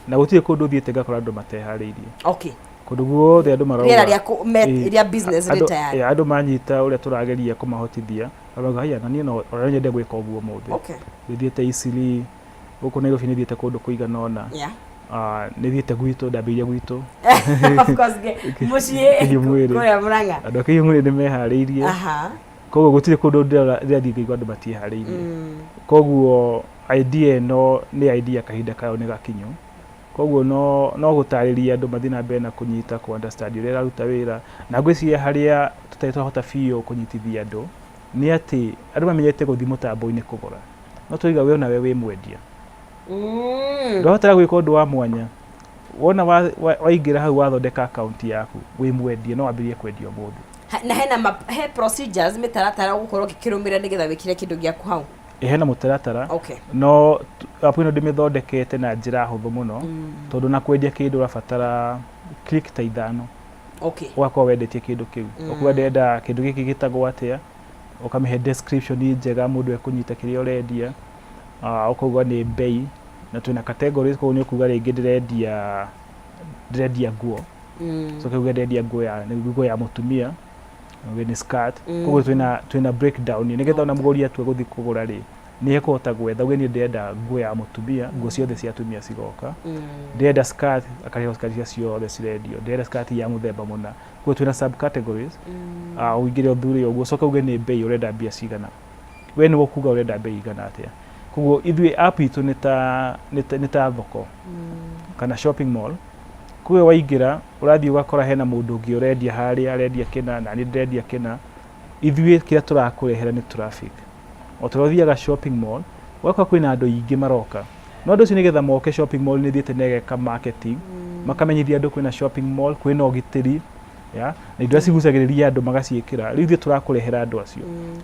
na gũtirĩ kũndũ thiĩte ngakora andũ mateharĩirie. Kũndũ guothe andũ marauga Rĩera rĩa rĩa business rĩ tayari. Andũ manyita ũrĩa tũrageria kũmahotithia, marauga haya, na niĩ no ona nyende gwĩka ũguo ũmũthĩ. Nĩ thiĩte Eastleigh, gũkũ Nairobi nĩ thiĩte kũndũ kũigana ũna. Ah, nĩ thiĩte gwitũ, ndambĩrĩirie gwitũ. Of course, mũciĩ. Kĩhiũ mwĩrĩ. Kũrĩa Mũrang'a. Andũ a Kĩhiũ mwĩrĩ nĩ meharĩirie. Koguo gũtirĩ kũndũ ndĩrathiĩ ngaigua andũ matiĩharĩirie. Koguo idea ĩno nĩ idea kahinda kayo nĩ gakinyu. Koguo no gũtarĩria andũ mathiĩ na mbere na kũnyita, kũ understand ũrĩa ĩraruta wĩra. Na ngwĩciria harĩa tũtarĩ twahota biũ kũnyitithia andũ nĩ atĩ andũ mamenyete gũthiĩ mũtambo-inĩ kũgũra. No tũrauga we onawe wĩ mwendia. Ndũrabatara gwĩka ũndũ wa mwanya. Wona waingĩra hau wathondeka account yaku, wĩ mwendia, no wambĩrĩrie kwendia ũmũthĩ. Na hena he procedures, mĩtaratara ũgũkorwo ũgĩkĩrũmĩrĩra nĩgetha wĩkĩre kĩndũ gĩaku hau? Ĩ, hena mũtaratara. No app ĩno ndĩmĩthondekete na njĩra hũthũ mũno, tondũ na kwendia kĩndũ ũrabatara click ta 5. Ũgakorwo wendetie kĩndũ kĩu. Ũkuga ndĩrenda kĩndũ gĩkĩ gĩtagwo atĩa, ũkamĩhe description njega mũndũ ekũnyita kĩrĩa ũrendia. Ũkauga nĩ bei, na twĩna categories, koguo nĩ ũkuga rĩngĩ ndĩrendia nguo. So ũkauga ndĩrendia nguo ya mũtumia, uge nĩ skirt. Koguo twĩna breakdown nĩgetha ona mũgũri atua gũthiĩ kũgũra rĩ, nĩ ekũhota gwetha, uge niĩ ndĩrenda nguo ya mũtumia, nguo ciothe cia atumia cigoka. Ndĩrenda skirt, akarehwo skirt iria ciothe cirendio. Ndĩrenda skirt ya mũthemba mũna. Koguo twĩna subcategories. Ũingĩre ũthure ũguo, ũcoke uge nĩ bei ũrenda mbia cigana. We nĩwe ũkuga ũrenda bei igana atĩa. Koguo ithuĩ app itũ nĩ ta thoko kana shopping mall. Koguo waingĩra ũrathiĩ ũgakora hena mũndũ ũngĩ ũrendia harĩa, arendia kĩna, na niĩ ndĩrendia kĩna. Ithuĩ kĩrĩa tũrakũrehera nĩ traffic. O ta ũrĩa ũthiaga shopping mall, ũgakora kwĩna andũ aingĩ maroka. No andũ acio nĩgetha moke shopping mall nĩ ĩthiĩte na ĩgeka marketing, makamenyithia andũ kwĩna shopping mall, kwĩna ũgitĩri, ya, na indo iria cigucagĩrĩria andũ magaciĩkĩra. Rĩu ithuĩ tũrakũrehera andũ acio.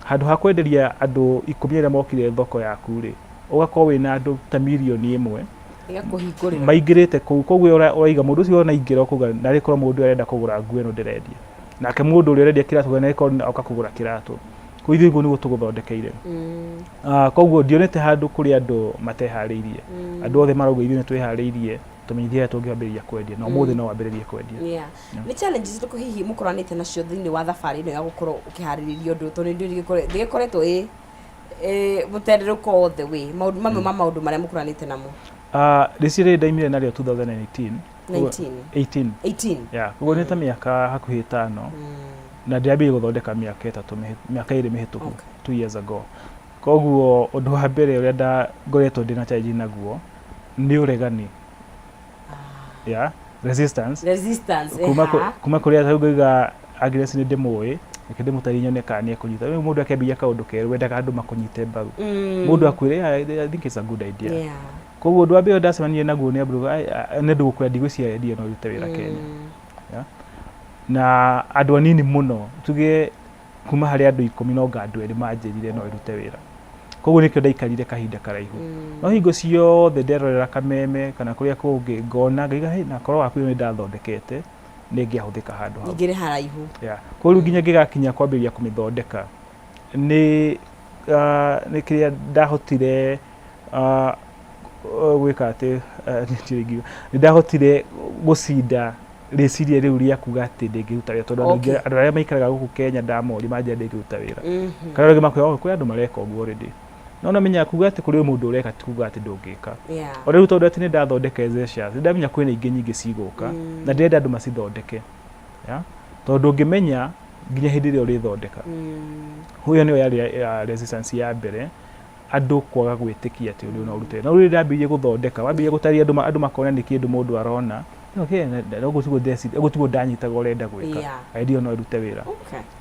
Handũ ha kwenderia andũ 10 arĩa mokire thoko yaku rĩ, ũgakorwo wĩna andũ ta mirioni 1 Ĩgakũhingũrĩra. Maingĩrĩte kũu. Koguo ũraiga mũndũ ũcio ona aingĩra ũkauga narĩ korwo mũndũ ũyũ arenda kũgũra nguo ĩno ndĩrendia. Nake mũndũ ũrĩa ũrendia kĩratũ narĩ korwo oka kũgũra kĩratũ. Koguo ithuĩ ũguo nĩguo tũgũthondekeire. Koguo ndionete handũ kũrĩ andũ mateharĩirie. Andũ othe marauga ithuĩ nĩ twĩharĩirie, tũmenyithie harĩa tũngĩambĩrĩria kwendia. Na ũmũthĩ no wambĩrĩrie kwendia. Yeah. Nĩ challenges irĩkũ hihi mũkoranĩte nacio thĩinĩ wa thabarĩ ĩno ya gũkorwo ũkĩharĩrĩria ũndũ ũyũ? Tondũ nĩ ndĩgĩkoretwo ĩ mũtenderũko all the way, maũndũ mamwe ma maũndũ marĩa mũkoranĩte namo? Rĩciria rĩrĩ ndaimire narĩo 2018. 19? 18. 18. Yeah, koguo nĩ ta mĩaka hakuhĩ 5, na ndĩrambĩrĩria gũthondeka mĩaka 3, mĩaka 2 mĩhĩtũku, 2 years ago. Koguo ũndũ wa mbere ũrĩa ngoretwo ndĩna challenge naguo nĩ ũregani, yeah, resistance. Resistance. Kuma kũrĩa rĩu ngauga Agnes nĩ ndĩmũĩ, reke ndĩmũtarĩrie nyone kana nĩ ekũnyita. Rĩu mũndũ akĩambĩrĩria kaũndũ kerũ wendaga andũ makũnyite mbaru, mũndũ akwĩre, "Yeah, I think it's a good idea." Koguo ũndũ wa mbere ndacemanirie naguo nĩ andũ nĩ andũ gũkwĩra ndigwĩciria idea no ĩrute wĩra Kenya. Yeah. Na andũ anini mũno, tuge kuma harĩ andũ 10 no nga andũ 2 manjĩrire no ĩrute wĩra. Koguo nĩkĩo ndaikarire kahinda karaihu. No hingo ciothe nderorera kameme kana kũrĩa kũngĩ ngona ngaiga, "Hey, na korwo waku ĩyo nĩ ndathondekete nĩ ĩngĩahũthĩka handũ hau." Ingĩrĩ haraihu. Yeah. Koguo rĩu nginya ngĩgakinya kwambĩrĩria kũmĩthondeka nĩ kĩrĩa ndahotire gwĩka atĩ ndirĩ ingiuga nĩ ndahotire gũcinda rĩciria rĩu rĩa kuga atĩ ndĩngĩruta wĩra, tondũ andũ aingĩ, andũ arĩa maikaraga gũkũ Kenya ndamoria manjĩra ndĩngĩruta wĩra, kana rĩngĩ makwĩra, "Oh, kwĩ andũ mareka ũguo already." No namenya kuga atĩ kũrĩ mũndũ ũreka ti kuga atĩ ndũngĩka. O rĩu tondũ atĩ nĩ ndathondeka Ezecias, nĩ ndamenya kwĩna ingĩ nyingĩ cigũka, na ndĩrenda andũ macithondeke, yeah? Tondũ ndũngĩmenya nginya hĩndĩ ĩrĩa ũrĩthondeka. Ũyũ nĩyo yarĩ ya resistance ya mbere, andũ kwaga gwĩtĩkia atĩ ũndũ ũyũ no ũrute. No rĩrĩa ndambĩrĩirie gũthondeka, wambĩrĩria gũtarĩria andũ, andũ makona nĩ kĩndũ mũndũ arona. Okay, ũguo tiguo ndeciria, ũguo tiguo ndanyitaga ũrenda gwĩka. Idea no ĩrute wĩra.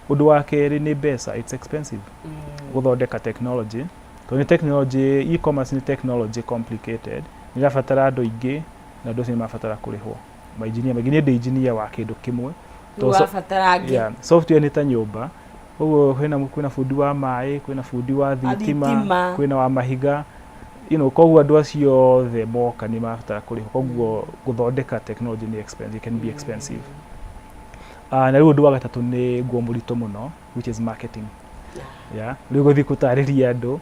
Ũndũ wa kerĩ nĩ mbeca, it's expensive gũthondeka technology, tondũ nĩ technology, e-commerce nĩ technology complicated, nĩ ĩrabatara andũ aingĩ na andũ acio nĩ marabatara kũrĩhwo. Mainjinia maingĩ, niĩ ndĩ engineer wa kĩndũ kĩmwe. Rĩu wabatara angĩ. Yeah, software nĩ ta nyũmba, koguo kwĩna kwĩna bundi wa maĩ, kwĩna bundi wa thitima, thitima. Kwĩna wa mahiga, you know, koguo andũ acio othe moka nĩ marabatara kũrĩhwo, koguo gũthondeka technology nĩ expensive, it can be expensive. Na rĩu ũndũ wa gatatũ nĩ nguo mũritũ mũno, which is marketing. Yeah, rĩu gũthiĩ gũtarĩria andũ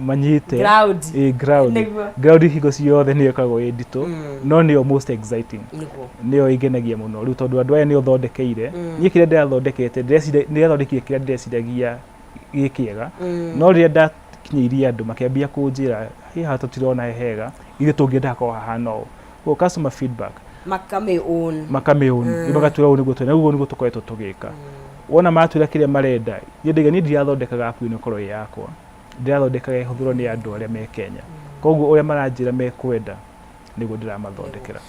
manyite ground. Ĩ, ground. Ground hingo ciothe nĩyo ĩkoragwo ĩ nditũ, no nĩyo most exciting. Nĩyo ĩngenagia mũno rĩu, tondũ andũ aya nĩo thondekeire. Niĩ kĩrĩa ndĩrathondekete, ndĩrathondekire kĩrĩa ndĩreciragia gĩ kĩega, no rĩrĩa ndakinyĩirie andũ makĩambia kũnjĩra, "Hĩ, haha tũtirona he hega, ithuĩ tũngĩenda hakorwo hahana ũũ." Koguo customer feedback. Makamĩ own. Makamĩ own. Magatwĩra ũũ nĩguo twenda, ũguo nĩguo tũkoretwo tũgĩka. Wona matwĩra kĩrĩa marenda, niĩ ndaiga niĩ ndirathondekaga app ĩno ĩkorwo ĩ yakwa, ndĩrathondekaga ĩhũthĩrwo nĩ andũ arĩa me Kenya, koguo ũrĩa maranjĩra mekwenda nĩguo ndĩramathondekera.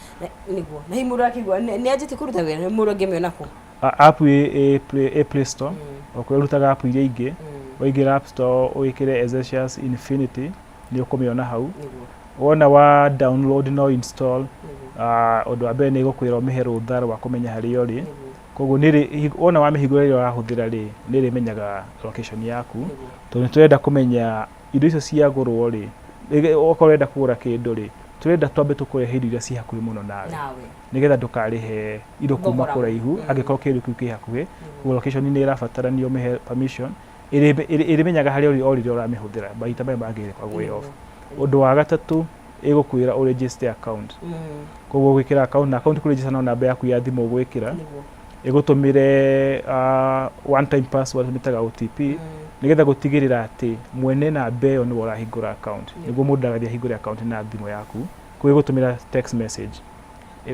Nĩguo na hihi mũndũ akĩigua nĩ anjĩtie kũruta wĩra, mũndũ angĩmĩona kũ? App ĩ Play Store, o kũrĩa ũrutaga app iria ingĩ. Waingĩra App Store, wĩkĩre Ezecias Infinity, nĩ ũkũmĩona hau. Wona wa download no install. Ũndũ wa mbere nĩ ĩgũkwĩra ũmĩhe rũtha rwa kũmenya harĩa ũrĩ. Koguo nĩ ĩrĩ wona wamĩhingũra rĩrĩa ũrahũthĩra rĩ, nĩ ĩrĩmenyaga location yaku, tondũ nĩ tũrenda kũmenya indo icio ciagũrwo rĩ, okorwo ũrenda kũgũra kĩndũ rĩ, tũrenda twambe tũkũrehe indo iria ciĩ hakuhĩ mũno nawe, nawe, nĩgetha ndũkarĩhe indo kuma thogora. Kũraihu angĩkorwo kĩndũ kĩu kĩ hakuhĩ. Koguo location nĩ ĩrabatarania ũmĩhe permission, ĩrĩmenyaga harĩa ũrĩ o rĩrĩa ũramĩhũthĩra, mahinda maya mangĩ ĩkoragwo ĩ off. Ũndũ wa gatatũ, ĩgũkwĩra ũ register account. Koguo gwĩkĩra account, na account kũregister no namba yaku ya thimũ ũgwĩkĩra. Ĩgũtũmĩre one time password, mĩtaga OTP, nĩgetha gũtigĩrĩra atĩ mwene namba ĩyo nĩwe ũrahingũra account, nĩguo mũndũ ndagathiĩ ahingũre account na thimũ yaku. Koguo ĩgũtũmĩra text message,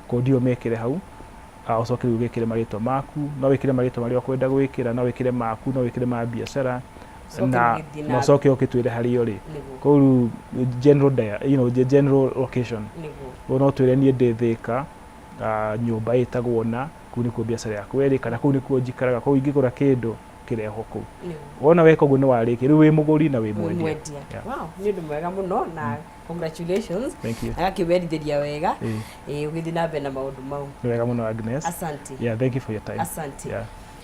kodi ĩyo mĩkĩre hau, ũcoke rĩu wĩkĩre marĩtwa maku. No wĩkĩre marĩtwa marĩa ũkwenda gwĩkĩra, no wĩkĩre maku, no wĩkĩre ma biacara, Ũcoke na ũgĩthiĩ na ũcoke ũkĩtwĩre harĩa ũrĩ. Koguo rĩu general dia, you know, the general location. Koguo no twĩre niĩ ndĩ Thĩka, nyũmba ĩtagwo na kũu nĩkuo biacara yakwa ĩrĩ, kana kũu nĩkuo njikaraga, koguo ingĩgũra kĩndũ kĩrehwo kũu. Wona weka ũguo nĩ warĩkia, rĩu wĩ mũgũri na wĩ mwendia. Mwendia. Wow, nĩ ũndũ mwega mũno na congratulations. Thank you. Agakĩwerithĩria wega. Ĩĩ. Ĩĩ, ũgĩthiĩ na mbere na maũndũ mau. Nĩ wega mũno, Agnes. Asante. Yeah, thank you for your time. Asante.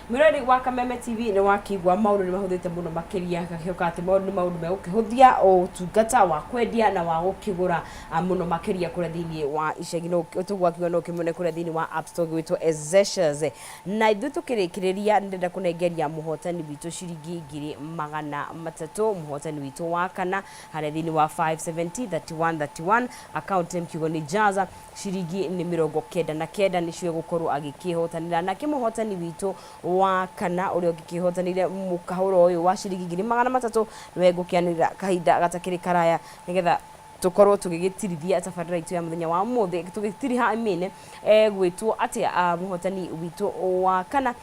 Mwĩroreri wa Kameme TV, nĩ wakĩigua maũndũ nĩ mahũthĩte mũno makĩria, gakĩhoka atĩ maũndũ nĩ maũndũ megũkĩhũthia ũtungata wa kwendia na wa gũkĩgũra, mũno makĩria kũrĩa thĩinĩ wa icagi. No tũgwakiuga no ũkĩmĩone kũrĩa thĩinĩ wa App Store gwĩtwo Ezecias. Na ithuĩ tũkĩrĩkĩrĩria, nĩndĩrenda kũnengeria mũhotani witũ ciringi 300,000, mũhotani witũ wa kana harĩa thĩinĩ wa 570 31 31, account name kiugo nĩ Jaza, ciringi nĩ 99 nĩcio egũkorwo agĩkĩhotanĩra. Nake mũhotani witũ wa kana ũrĩa ũngĩkĩhotanĩire mũkahũro ũyũ wa ciringi 300,000 nĩwe ngũkĩanĩrĩra kahinda gatakĩrĩ karaya, nĩgetha tũkorwo tũgĩgĩtirithia tabarĩra itũ ya mũthenya wa ũmũthĩ, tũgĩtiriha, I mean, egwĩtwo atĩa, mũhotani witũ wa kana,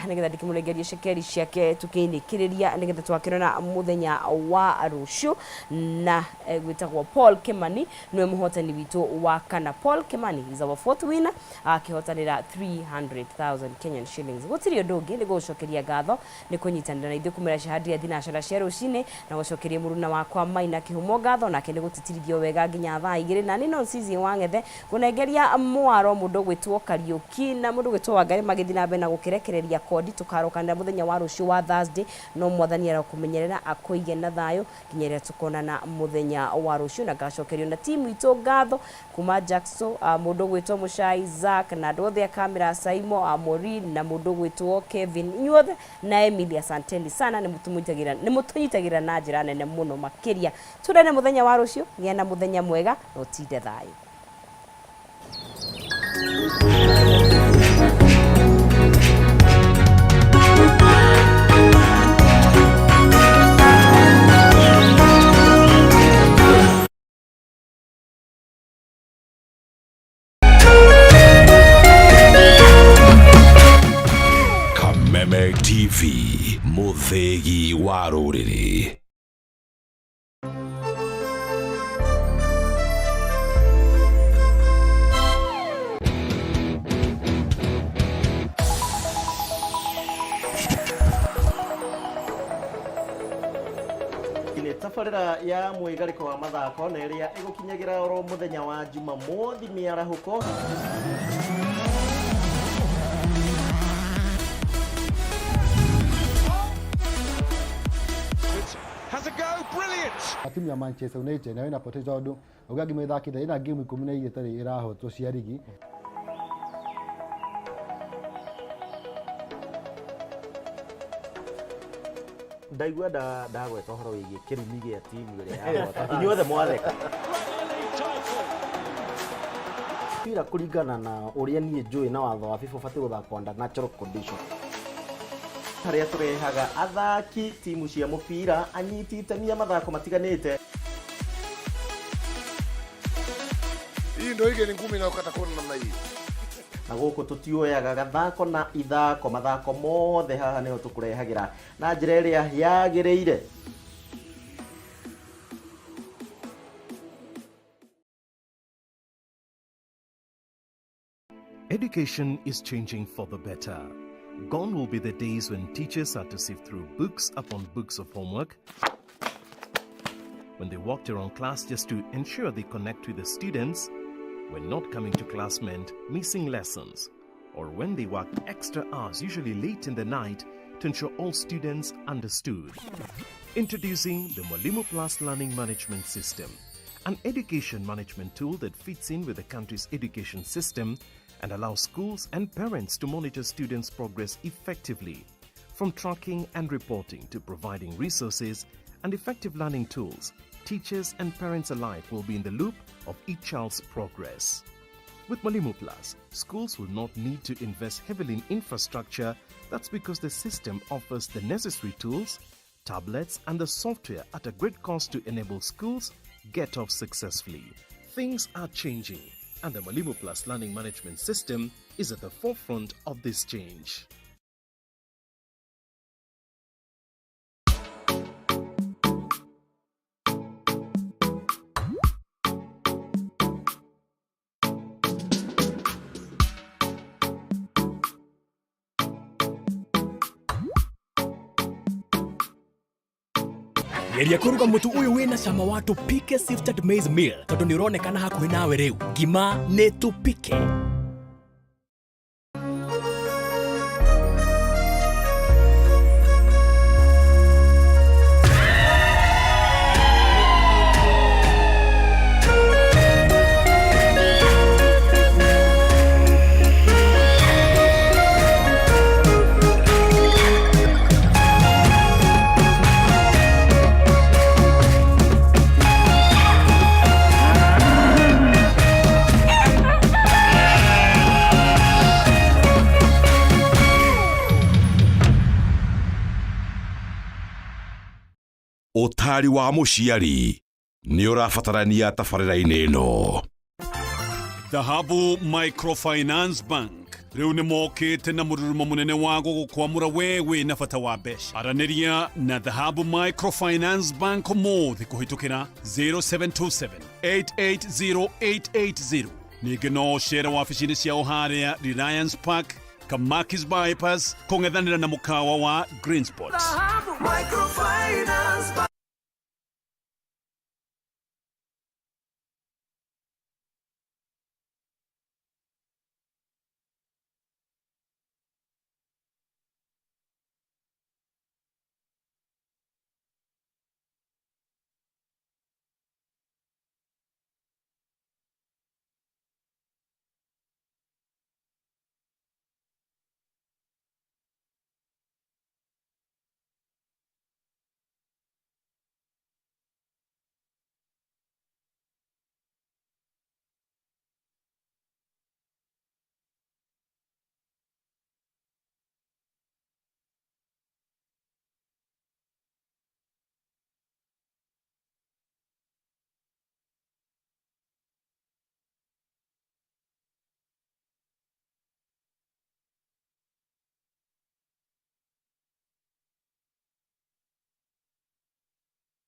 nĩgetha ndĩkĩmũnengerie cekeri ciake tũkĩinĩkĩrĩria, nĩgetha twakĩrona mũthenya wa rũciũ. Na gwĩtagwo Paul Kimani, nĩwe mũhotani witũ wa kana. Paul Kimani is our fourth winner, akĩhotanĩra 300,000 Kenyan shillings. Gũtirĩ ũndũ ũngĩ, nĩ gũgũcokeria ngatho nĩ kũnyitanĩra na ithuĩ kumĩra cahandi ya thinacara cia rũcinĩ, na gũcokeria mũruna wakwa Maina Kĩhumo ngatho, nake nĩ gũtitirithio wega nginya thaa 2. Na nĩ Nonsizi Wang'ethe kũnengeria mwaro mũndũ gwĩtwo Kariũki na mũndũ gwĩtwo Wangari magĩthiĩ na mbere na gũkĩrekereria kondi. Tũkarokanĩra mũthenya wa rũciũ wa Thursday, no mwathani arokũmenyerera akũige na thayũ nginya rĩrĩa tũkonana mũthenya wa rũciũ. Na ngacokerio na timu itũ ngatho kuma Jackson, mũndũ gwĩtwo Mũcai, Zack, na andũ othe a kamera, Saimo, Maureen, na mũndũ gwĩtwo Kevin, inyuothe na Emily, asanteni sana, nĩ mũtũnyitagĩrĩra na njĩra nene mũno makĩria. Tũrene mũthenya wa rũciũ, gĩa na mũthenya mwega na ũtinde thayũ. Kameme TV, mũthĩgi wa rũrĩrĩ. Tabarĩra ya mwĩgarĩko wa mathako na ĩrĩa ĩgũkinyagĩra oro mũthenya wa Jumamothi mĩarahũko. Has a go, brilliant! Timu ya Manchester United nayo inapoteza tondũ uga ngima ĩthakĩte ĩna game 12 ĩtarĩ ĩrahotwo cia rigi. Ndaigua ndagweta ũhoro wĩgiĩ kĩrumi gĩa timu ĩrĩa yahota inyuothe mwatheka. Mpira kũringana na ũrĩa niĩ njũĩ na watho wa FIFA ũbatiĩ gũthakwo under natural condition, harĩa tũrehaga athaki timu cia mũbira, anyiti itemi a mathako matiganĩte. Hii ndio ile ni ngumi inayokata kona namna hii. Na gũkũ tũtioyaga gathako na ithako, mathako mothe haha nĩho tũkũrehagĩra na njĩra ĩrĩa yagĩrĩire. Education is changing for the better. Gone will be the days when teachers had to sift through books upon books of homework, when they walked around class just to ensure they connect with the students, when not coming to class meant missing lessons, or when they worked extra hours, usually late in the night, to ensure all students understood. Introducing the Mwalimu Plus Learning Management System, an education management tool that fits in with the country's education system and allows schools and parents to monitor students' progress effectively. From tracking and reporting to providing resources and effective learning tools, teachers and parents alike will be in the loop of each child's progress. With Mwalimu Plus, schools will not need to invest heavily in infrastructure. That's because the system offers the necessary tools, tablets, and the software at a great cost to enable schools get off successfully. Things are changing, and the Mwalimu Plus Learning Management System is at the forefront of this change. Geria kũruga mũtu ũyũ wĩna cama wa Tupike Sifted Maize Meal tondũ nĩ ũronekana hakuhĩ nawe rĩu. Ngima nĩ Tupike. Ũtari wa mũciari nĩ ũrabatarania tabarĩra-inĩ ĩno. Dhahabu Microfinance Bank rĩu nĩ mokĩte na mũrurumo mũnene wa gũgũkwamũra we wĩ na bata wa mbeca. Aranĩria na Dhahabu Microfinance Bank ũmũthĩ kũhĩtũkĩra 0727 880880. Ningĩ no ũcere wabici-inĩ ciao harĩa Reliance Park, Kamakis Bypass, kũng'ethanĩra na mũkawa wa Green Spot. Microfinance.